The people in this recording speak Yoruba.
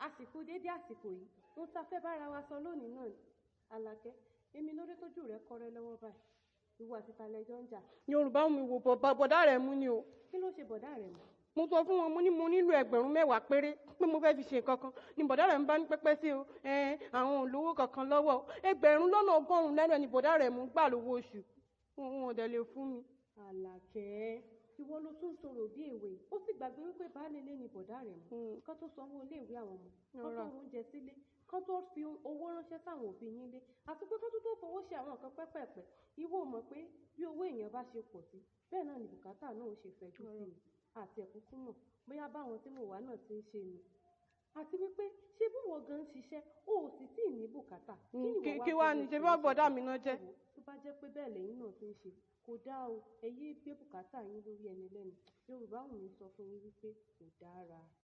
Àsìkò dédé àsìkò yìí, ohun tá a fẹ́ bára wa sọ lónìí náà ni. Àlàkẹ́, èmi lórí tójú rẹ kọrẹ lọ́wọ́ báyìí. Ìwọ àti talẹjọ ń jà. Yorùbá mi wò bọ̀dá rẹ̀ mú ni o. Kí ló ṣe bọ̀dá rẹ̀ mú? Mo sọ fún wọn, mo ní mo nílò ẹgbẹ̀rún 10 péré pé mo fẹ́ fi ṣe nǹkan kan ni bọ̀dá rẹ̀ ń bá ní pẹ́pẹ́ sí o. Àwọn ò lówó kankan lọ́wọ́. 1,100,000 náírà ni bọ̀dá rẹ̀ mú gbà lówó oṣù. Wọn ò dẹ̀ lè fún mi. Àlàkẹ́, ìwọ ló tún sọ̀rọ̀ bí èwe. Ó sì gbàgbé wípé baálé ilé ni bọ̀dá rẹ̀ mú. Kán tó sanwó iléèwé àwọn ọmọ, kán tó oúnjẹ sílé, kán tó fi owó ránṣẹ́ sáwọn òbí yín lé, àti pé kán tó tó fowó ṣe àwọn nǹkan pẹ́pẹ̀pẹ́. Ìwọ ò mọ̀ pé bí owó èèyàn bá ṣe pọ̀ sí, bẹ́ẹ̀ náà ni bùkátà náà ó ṣe fẹjú sí ni. Àti ẹ̀kúnkún mọ̀ bóyá báwọn tí mo wà náà ti ń ṣe ni. Àti wípé ṣé bí wọ́n gan ń ṣiṣẹ́, o ò sì tíì ní bùkátà. Kí ni ìwọ wá Kí wá fowó ní ṣe bí ṣe? bọ̀dá mi náà jẹ́? Tó bá jẹ́ pé bẹ́ẹ̀ lẹ́yìn náà ti ń ṣe, kò dáa o. Ẹ yé gbé bùkátà yín lórí ẹni lẹ́nu. Yorùbá wù mí sọ fún yín wípé kò dára.